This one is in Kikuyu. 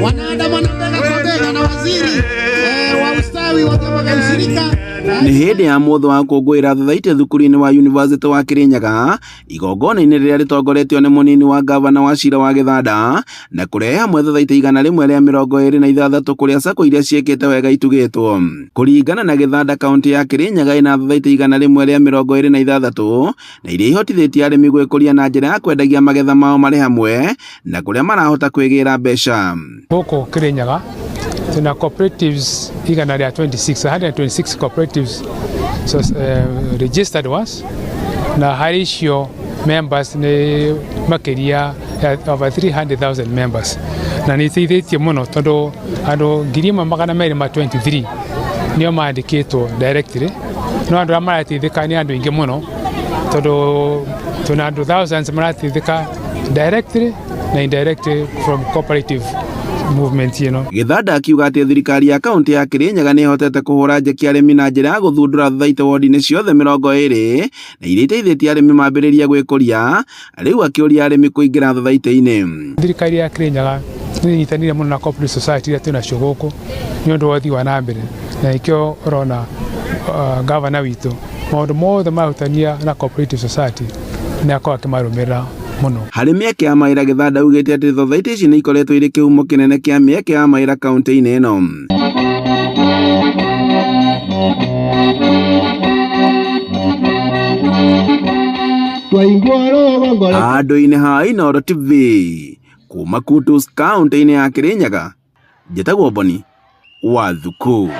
Wanaandamana bega kwa bega na waziri wa ustawi wa vyama vya ushirika. Nĩ hĩndĩ ya mũthũ wa kũngũĩra thothaitĩ thukuru-inĩ wa University wa Kirinyaga, igongona-inĩ rĩrĩa rĩtongoretio nĩ mũnini wa ngavana wa cira wa Gĩthanda, na kũrehe hamwe thothaitĩ 126 kũrĩa sacco iria ciĩkĩte wega itugĩtwo. Kũringana na Gĩthanda, kaũntĩ ya Kirinyaga ĩna thothaitĩ 126 na iria ihotithĩtie arĩmi gwĩkũria na njĩra ya kwendagia magetha mao marĩ hamwe na kũrĩa marahota kwĩgĩra mbeca. Gũkũ Kirinyaga tuna cooperatives 126, 126 cooperatives, so, registered ones, na harĩ icio members nĩ makĩria ya over 300,000 members, na nĩ iteithĩtie mũno tondũ andũ 1223 nĩo mandĩkĩtwo directly, no andũ arĩa marateithĩka nĩ andũ aingĩ mũno tondũ tuna andũ thousands marateithĩka directly na indirectly from cooperative movement ĩno. Gĩthanda akiuga atĩ thirikari ya kaũntĩ ya Kirinyaga nĩ ĩhotete kũhũra njeki arĩmi na njĩra ya gũthundũra thothaitĩ wodi-inĩ ciothe 20 na iria iteithĩtie arĩmi mambĩrĩrie gwĩkũria, rĩu akĩũria arĩmi kũingĩra thothaitĩ-inĩ. Thirikari ya Kirinyaga nĩ ĩnyitanĩire mũno na cooperative society iria twĩnacio gũkũ nĩ ũndũ wa ũthii wa na mbere, na nĩkĩo ũrona gavana witũ maũndũ mothe marahutania na cooperative society nĩ akorwo akĩmarũmĩrĩra mũno. Harĩ mĩeke ya mawĩra, Gĩthanda augĩte atĩ thothaitĩ ici nĩ ikoretwo irĩ kĩhumo kĩnene kĩa mĩeke ya mawĩra kaũntĩ-inĩ ĩno. Handũ-inĩ ha Inooro TV kuma Kutus kaũntĩ-inĩ ya Kirinyaga, njĩtagwo Boni wa Thuku.